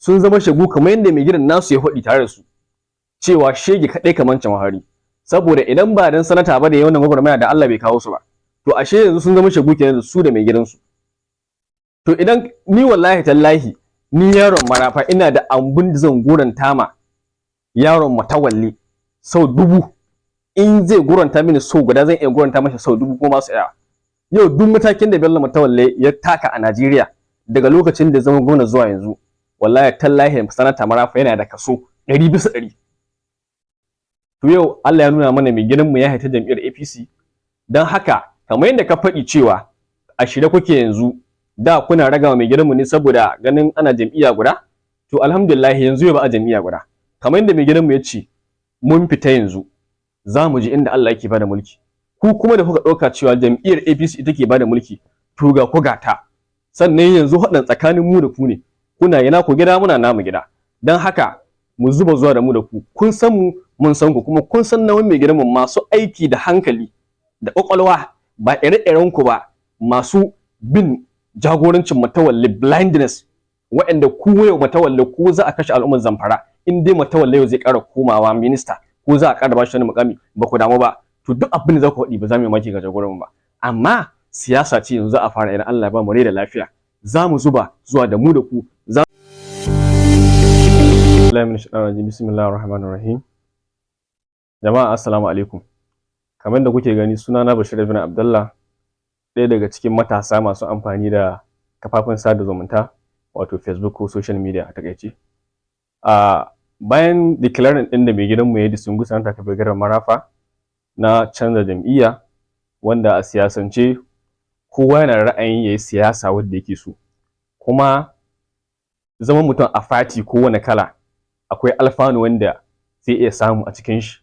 Sun zama shegu kamar yadda mai gidan nasu ya faɗi tare da su cewa shege kaɗai kamar can hari, saboda idan ba dan sanata ba da yawan gwagwarmaya da Allah bai kawo su ba. To ashe yanzu sun zama shegu kenan da su da mai gidansu. To idan ni, wallahi tallahi, ni yaron Marafa, ina da abun da zan goranta ma yaron Matawalli sau 1000. In zai goranta mini sau guda, zan iya goranta masa sau 1000 ko masu yawa. Yau duk matakin da Bello Matawalle ya taka a Najeriya daga lokacin da zama gwamna zuwa yanzu, wallahi tallahi, sanata Marafa yana da kaso 100%. To yau Allah ya nuna mana mai gidanmu ya haita jam'iyyar APC. Don haka, kamar yadda ka faɗi cewa a shirye kuke yanzu, da kuna raga mai gidanmu ne saboda ganin ana jam'iyya guda. To alhamdulillah, yanzu yau ba a jam'iyya guda. Kamar yadda mai gidanmu ya ce, mun fita, yanzu za mu ji inda Allah yake bada mulki. Ku kuma da kuka ɗauka cewa jam'iyyar APC ita ke bada mulki, to ga ku gata. Sannan yanzu haɗin tsakanin mu da ku ne, kuna yana ku gida, muna namu gida. Don haka mu zuba zuwa da mu da ku, kun san mu, mun san ku, kuma kun san nauyin mai gidanmu. Masu aiki da hankali da ƙwaƙwalwa, ba ire-iren ku ba masu bin jagorancin Matawalle blindness, waɗanda ku yau Matawalle ko za a kashe al'ummar Zamfara, in dai Matawalle yau zai ƙara komawa minista ko za a ƙara bashi wani mukami, ba ku damu ba. To duk abin da za ku faɗi, ba za mu yi maki ga jagoran ba, amma siyasa ce yanzu za a fara. Idan Allah ya ba mu rai da lafiya, za mu zuba zuwa da mu da ku za. Bismillahir Rahmanir Rahim. Jama'a, assalamu alaikum. Kamar da kuke gani, sunana Bashir ibn Abdullah, ɗaya daga cikin matasa masu amfani da kafafen sada zumunta, wato Facebook ko social media a takaice. A bayan declaring ɗin da mai gidanmu ya, distinguished Senator Kabir Garba Marafa, na canza jam'iyya, wanda a siyasance kowa yana da ra'ayin yayi siyasa wanda yake so, kuma zaman mutum a party kowane kala akwai alfanu wanda zai iya samu a cikin shi.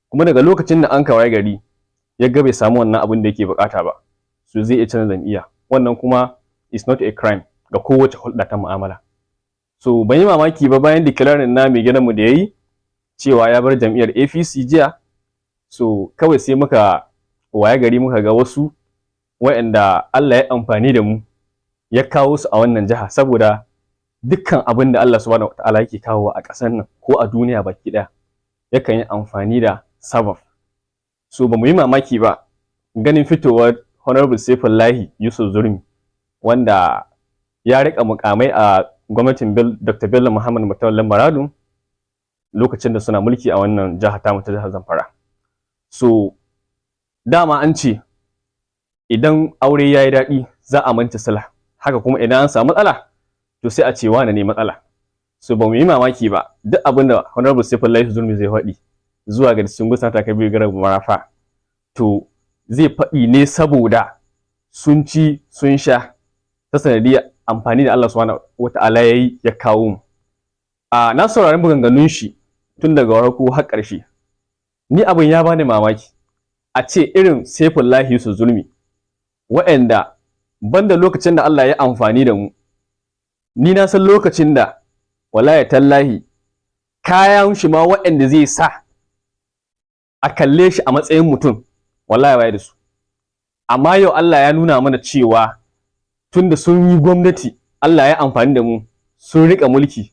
Kuma daga lokacin da an waye gari ya ga bai samu wannan abin da yake bukata ba, so zai iya canza jam'iyya. Wannan kuma is not a crime ga kowace hulɗa ta mu'amala. So ban yi mamaki ba bayan declaring na mai gidanmu da yayi cewa ya bar jam'iyyar APC jiya. So kawai sai muka waye gari muka ga wasu waɗanda Allah ya amfani da mu ya kawo su a wannan jiha, saboda dukkan abin da Allah subhanahu wataala yake kawo a ƙasar nan ko a duniya baki ɗaya, yakan yi amfani da sabab. So ba mu yi mamaki ba ganin fitowar Honorable Saifullahi Yusuf Zurmi, wanda ya riƙa mukamai a gwamnatin Dr. Bello Muhammad Matawallen Maradun lokacin da suna mulki a wannan jiha ta ta jihar Zamfara. So dama an ce idan aure ya yi daɗi za a manta sila, haka kuma idan an samu matsala to sai a ce wane ne matsala. So ba mu yi mamaki ba duk abin da Honorable Saifullahi Zurmi zai faɗi zuwa ga distinguished Senator Kabiru Garba Marafa, to zai faɗi ne saboda sun ci sun sha ta sanadiyar amfani da Allah subhanahu wata'ala ya yi ya kawo mu. A na saurari maganganun shi tun daga farko har ƙarshe. Ni abin ya bani mamaki a ce irin Saifullahi Yusuf Zurmi, waɗanda banda lokacin da Allah ya amfani da mu, ni na san lokacin da wallahi tallahi kayan shi ma waɗanda zai sa a kalle shi a matsayin mutum, wallahi bai da su. Amma yau Allah ya nuna mana cewa tunda sun yi gwamnati, Allah ya amfani da mu, sun rika mulki,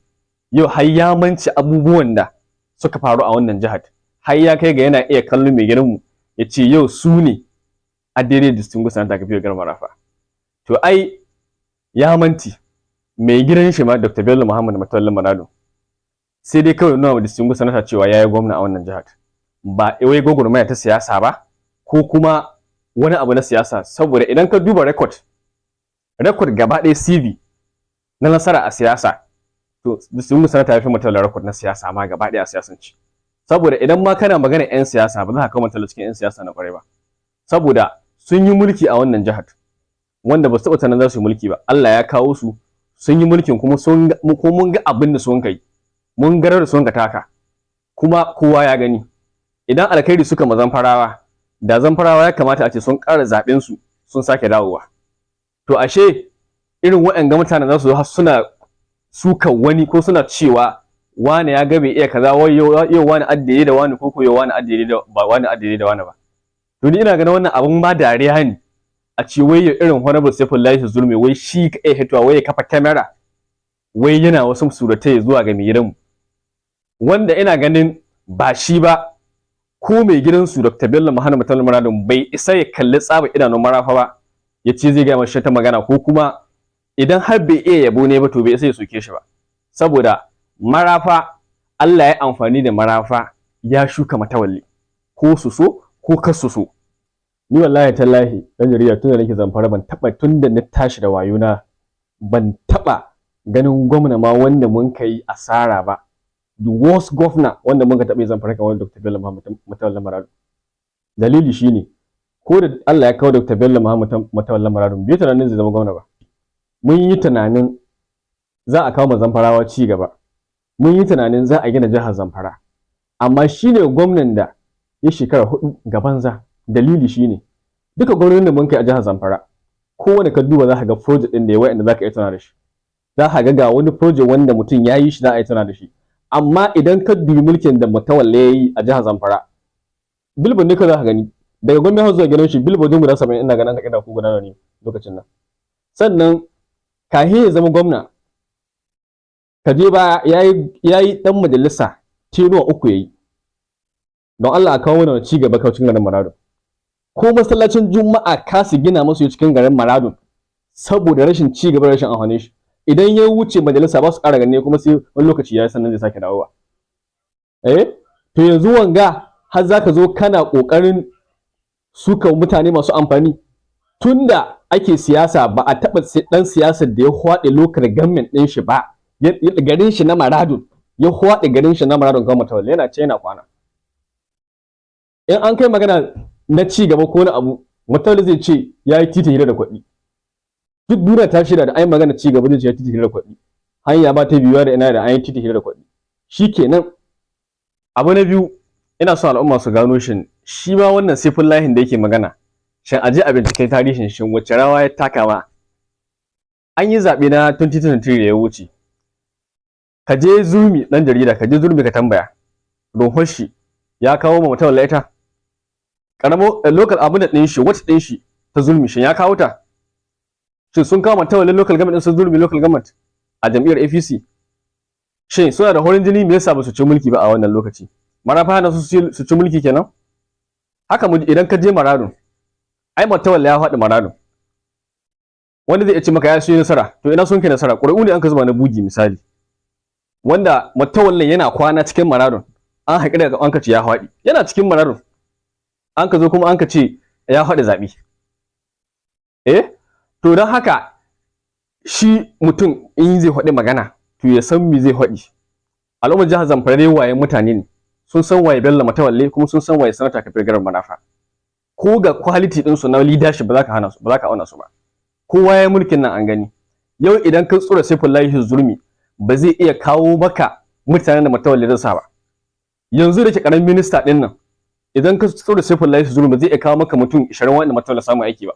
yau har ya manci abubuwan da suka faru a wannan jihar, har ya kai ga yana iya kallon mai gidanmu ya ce yau su ne a daidai distinguished Senator Kabiru Garba Marafa. To ai ya manti mai gidan shi ma, Dr. Bello Muhammad Matawallen Maradun, sai dai kawai nuna wa distinguished senator cewa ya yi gwamna a wannan jihar, ba wai gwagwarmaya ta siyasa ba ko kuma wani abu na siyasa. Saboda idan ka duba record gaba ɗaya, CV na nasara a siyasa, to distinguished senator ya fi Matawalle record na siyasa ma gaba ɗaya a siyasanci. Saboda idan ma kana magana 'yan siyasa, ba za ka kawo Matawalle cikin 'yan siyasa na kwarai ba, saboda sun yi mulki a wannan jihar wanda ba su taɓa tunanin za su yi mulki ba. Allah ya kawo su sun yi mulkin, kuma sun ko mun ga abin da sun kai, mun garar da sun ka taka, kuma kowa ya gani. Idan alkhairi suka ma Zamfarawa da Zamfarawa, ya kamata a ce sun ƙara zaɓen su, sun sake dawowa. To ashe irin waɗanga mutanen za su zo suna suka wani ko suna cewa wani ya ga bai iya kaza, wai yau wani addeye da wani, ko yau wani addeye da ba wani addeye da wani ba. To ni ina ganin wannan abun ma dariya ne a ce wai irin Honorable Saifullahi Zurmi, wai shi ka iya hitowa wai ya kafa kyamara. Wai yana wasu suratai zuwa ga mai gidanmu, wanda ina ganin ba shi ba, ko mai gidansu Dr. Bello Muhammad Matawallen Maradun bai isa ya kalli tsaba idanun Marafa ba ya ce zai gaya mashi ta magana, ko kuma idan har bai iya yabo ne ba, to bai isa ya soke shi ba. Saboda Marafa, Allah ya amfani da Marafa ya shuka Matawalli, ko su so ko kar su so. Ni wallahi tallahi, dan jarida, tun da nake Zamfara ban taba, tun da na tashi da wayona, ban taba ganin gwamna ma wanda mun kai asara ba, the worst governor wanda mun ka taɓa yi Zamfara kamar Dr. Bello Muhammad Matawallen Maradun. Dalili shine, ko da Allah ya kawo Dr. Bello Muhammad Matawallen Maradun, bai tunanin zai zama gwamna ba. Mun yi tunanin za a kawo ma Zamfarawa ci gaba, mun yi tunanin za a gina jihar Zamfara, amma shine gwamnan da ya shekara 4 ga banza. Dalili shine, duka gwamnonin da mun kai a jihar Zamfara, kowane ka duba za ka ga project ɗin da ya wa'anda za ka iya tuna da shi, za ka ga wani project wanda mutum ya yi shi za a yi tuna da shi. Amma idan ka dubi mulkin da Matawalle ya yi a jihar Zamfara, billboard ne ka za ka gani daga gwamnati har zuwa gidan shi, billboard guda 70 ina ganin ka kira ko guda ne lokacin nan. Sannan kahin ya zama gwamna, ka je ba yayi dan majalisa tenure 3 yayi. Don Allah a kawo mana ci gaba cikin garin Maradun. Ko masallacin Juma'a kasu gina musu cikin garin Maradun saboda rashin ci gaba, rashin amfani shi. Idan ya wuce majalisa ba su ƙara gane, kuma sai wani lokaci ya sannan zai sake dawowa. To yanzu wanga har zaka zo kana ƙoƙarin suka mutane masu amfani. Tunda ake siyasa ba a taɓa ɗan siyasar da ya hwaɗe local government ɗin shi ba, garin shi na Maradun, ya hwaɗe garin shi na Maradun kamar Matawalle. Yana ce yana kwana, in an kai magana na ci gaba ko na abu, Matawalle zai ce ya yi titin Hira da Kwaɗi. Duk duniya ta shirya da an yi magana ci gaba, zai ce ya titin Hira da Kwaɗi, hanya ba ta biyuwa da ina da an yi titin Hira da Kwaɗi. Shikenan. Abu na biyu, ina son al'umma su gano, shin shi ma wannan Saifullahin da yake magana, shin aje a bincike tarihin, shin wacce rawa ya taka ma? An yi zaɓe na 2023 da ya wuce. Ka je Zurmi, ɗan jarida, ka je Zurmi ka tambaya runhon shi ya kawo ma mutum ita karamo local abin da ɗin shi, wacce ɗin shi ta Zurmi, shin ya kawo ta? Shin sun kawo Matawalle local government ɗin su, Zurmi local government a jam'iyyar APC? Shin suna da horin jini? Me yasa ba su ci mulki ba a wannan lokaci? Marafa hana su su ci mulki kenan. Haka mu idan ka je Maradun, ai Matawalle ya faɗi Maradun. Wanda zai iya ce maka ya yi nasara, to ina sun kai nasara? Ƙuri'u ne an ka zuba na bugi misali, wanda Matawalle yana kwana cikin Maradun an haƙi daga an ka ce ya faɗi. Yana cikin Maradun an ka zo kuma an ka ce ya faɗi zaɓe. To don haka shi mutum in zai faɗi magana, to ya san me zai faɗi. Al'ummar jihar Zamfara dai waye mutane ne, sun san waye Bello Matawalle, kuma sun san waye Sanata Kabir Garba Marafa. Ko ga quality din su na leadership, ba za ka hana su ba, za ka auna su ba. Kowa ya mulkin nan an gani. Yau idan ka tsura Saifullahi Zurmi, ba zai iya kawo maka mutanen da Matawalle zai sa ba. Yanzu da ke karamin minista din nan, idan ka tsura Saifullahi Zurmi, ba zai iya kawo maka mutum 20 wanda Matawalle samu aiki ba,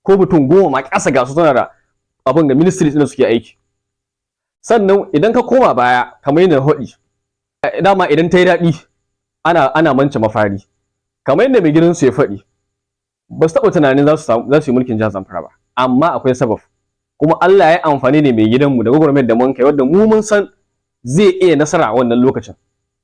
ko mutum 10 ma ƙasa. Ga su suna da abin ga ministry din da suke aiki. Sannan idan ka koma baya, kamar yadda na faɗi dama, idan ta yi daɗi ana mance mafari. Kamar yadda mai gidansu ya faɗi, ba su taɓa tunanin za su yi mulkin jihar Zamfara ba, amma akwai sabab. Kuma Allah ya yi amfani ne mai gidanmu da gwagwarmayar da mun kai, wanda mu mun san zai iya nasara a wannan lokacin,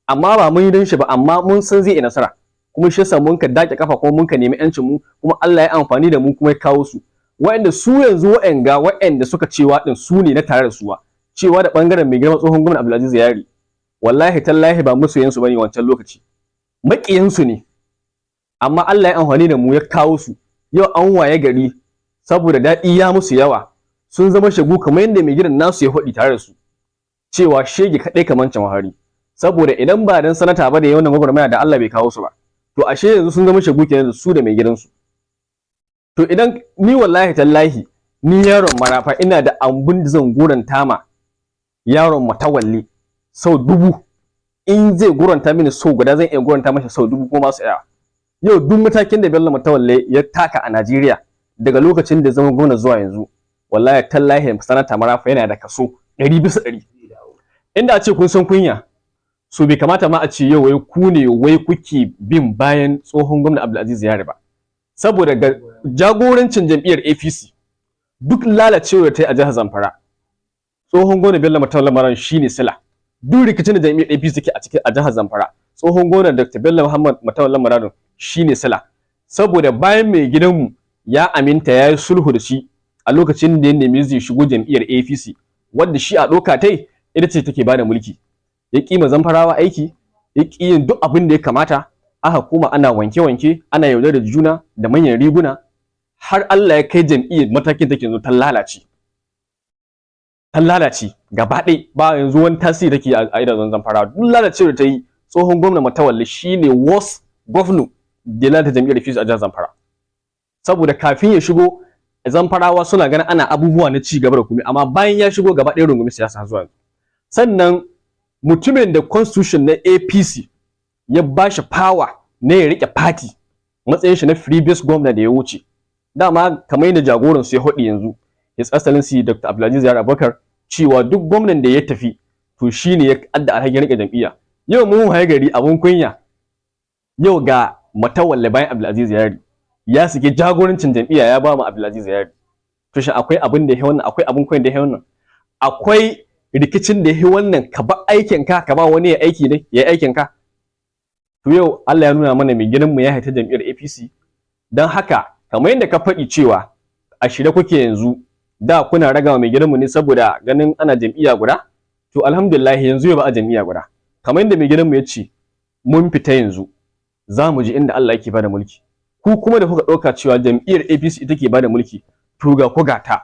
amma ba mun yi don shi ba, amma mun san zai iya nasara. Kuma shi yasa mun ka dake kafa, kuma mun ka nemi yancin mu, kuma Allah ya amfani da mu kuma ya kawo su. Waɗanda su yanzu waɗanga waɗanda suka cewa din su ne na tare da suwa, cewa da bangaren mai girma tsohon gwamna Abdulaziz Yari, wallahi tallahi ba masoyan su bane wancan lokaci, maƙiyan su ne. Amma Allah ya amfani da mu ya kawo su. Yau an waye gari, saboda daɗi ya musu yawa, sun zama shagu, kamar yadda mai gidan nasu ya faɗi tare da su cewa shege kaɗai kamar can hari. Saboda idan ba dan sanata ba da yawan gwagwarmaya da Allah bai kawo su ba, to ashe yanzu sun zama shagu kenan da su da mai gidansu. To idan ni, wallahi tallahi, ni yaron Marafa, ina da ambun da zan guranta ma yaron Matawalli sau 1000. In zai guranta mini sau guda, zan iya guranta masa sau 1000 ko masu yawa. Yau duk matakin da Bello Matawalle ya taka a Najeriya daga lokacin da zama gwamna zuwa yanzu, wallahi tallahi sanata Marafa yana da kaso 100%. Inda a ce kun san kunya, so bai kamata ma a ce yau wai ku ne wai kuke bin bayan tsohon gwamna Abdulaziz Yari ba. Saboda ga jagorancin jam'iyyar APC, duk lalacewar ta yi a jihar Zamfara, Tsohon gwamna Bello Matawallen Maradun shine sila duk rikicin da jam'iyyar APC take a cikin a jihar Zamfara. Tsohon gwamna Dr. Bello Muhammad Matawallen Maradun shine sila, saboda bayan mai gidanmu ya aminta ya yi sulhu da shi a lokacin da ya nemi zai shigo jam'iyyar APC, wadda shi a ɗauka tai ita ce take bada mulki, ya ƙi ma Zamfarawa aiki, ya ƙi yin duk abin da ya kamata, aka koma ana wanke-wanke, ana yaudarar juna da manyan riguna, har Allah ya kai jam'iyyar matakin take yanzu ta lalace, ta lalace gaba ɗaya, ba yanzu wani tasiri take a idanun Zamfara. Duk lalacewar ta yi, tsohon gwamna Matawalle shine worst governor da ya lalata jam'iyyar APC a jihar Zamfara, saboda kafin ya shigo Zamfarawa suna ganin ana abubuwa na ci gaba da kuma, amma bayan ya shigo gaba ɗaya rungumi siyasa zuwa yanzu. Sannan mutumin da constitution na APC ya ba shi power na ya rike party matsayin shi na previous gwamna da ya wuce, dama kamar yadda jagoran su ya haɗu yanzu, His Excellency Dr. Abdulaziz Yari Abubakar, cewa duk gwamnan da ya tafi to shine ya adda alhakin rike jam'iyya. Yau mun waye gari abun kunya, yau ga Matawalle bayan Abdulaziz Yari ya saki jagorancin jam'iyya ya ba mu Abdulaziz Yari. To shin akwai abin da ya wannan? Akwai abun kunya da ya wannan? Akwai rikicin da ya wannan? Ka ba aikin ka, ka ba wani ya aiki ne ya aikin ka. To yau Allah ya nuna mana mai gidan mu ya haita jam'iyyar APC. Don haka kamar yadda ka faɗi cewa a shirye kuke yanzu, da kuna raga mai gidanmu ne saboda ganin ana jam'iyya guda, to alhamdulillah yanzu ya ba a jam'iyya guda. Kamar yadda mai gidanmu ya ce, mun fita yanzu za mu ji inda Allah yake bada mulki. Ku kuma da kuka ɗauka cewa jam'iyyar APC ita ke bada mulki, to ga ku gata.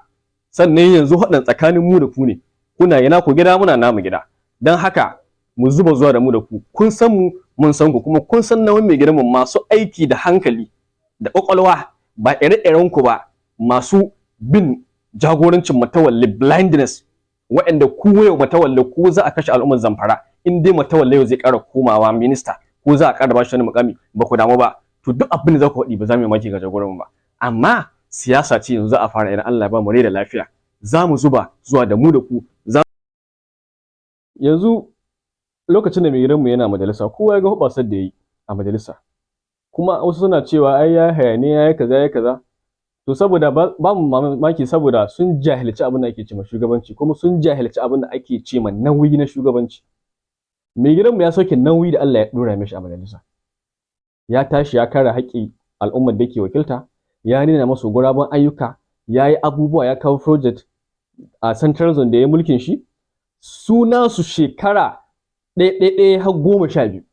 Sannan yanzu haɗin tsakanin mu da ku ne, kuna yana ku gida, muna namu gida. Don haka mu zuba zuwa da mu da ku, kun san mu, mun san ku, kuma kun san nauyin mai gidanmu, masu aiki da hankali da ƙwaƙwalwa, ba ire-iren ku ba masu bin jagorancin Matawalle blindness, waɗanda ku yau Matawalle ko za a kashe al'ummar Zamfara, in dai Matawalle yau zai ƙara komawa minista ko za a ƙara bashi wani mukami, ba ku damu ba. To duk abin da za ku faɗi ba za mu yi maki ga jagoran ba, amma siyasa ce yanzu za a fara. Idan Allah ya ba mu rai da lafiya, za mu zuba zuwa da mu da ku. Za yanzu lokacin da mai gidanmu yana majalisa, kowa ya ga hoɓasar da ya yi a majalisa, kuma wasu suna cewa ai ya hayaniya, ya kaza, ya kaza. To saboda ba mu mamaki, saboda sun jahilci abin da ake ce ma shugabanci, kuma sun jahilci abin da ake ce ma nauyi na shugabanci. Mai gidanmu ya sauke nauyi da Allah ya dora mishi a majalisa, ya tashi ya kare haƙƙi al'ummar da yake wakilta, ya nuna masu guraben ayyuka, ya yi abubuwa, ya kawo project a Central Zone da ya mulkin shi. Su nasu shekara ɗaya ɗaya ɗaya har 12.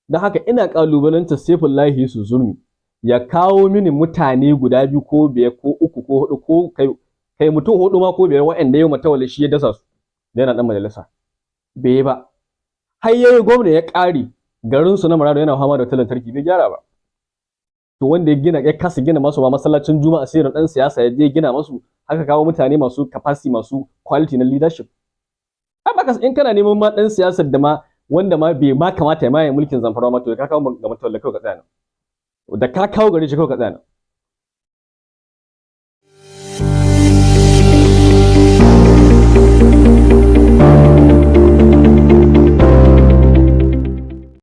Don haka ina ƙalubalantar Saifullahi Yusuf Zurmi ya kawo mini mutane guda biyu ko biyar ko uku ko hudu ko kai mutum hudu ma ko biyar waɗanda yau Matawalle shi ya dasa su da yana ɗan majalisa. Bai yi ba har yayi gwamna ya ƙare, garin su na Maradun yana fama da wutar lantarki, bai gyara ba. To wanda ya gina, ya kasa gina masu ma masallacin juma'a, sai dan siyasa ya je gina masu, haka kawo mutane masu capacity, masu quality na leadership. Ai baka in kana neman ma dan siyasar da ma wanda ma bai ma kamata ya ma ya mulkin Zamfara ma, to ka kawo ga Matawalle kawai ka tsaya nan, da ka kawo gare shi kawai ka tsaya nan.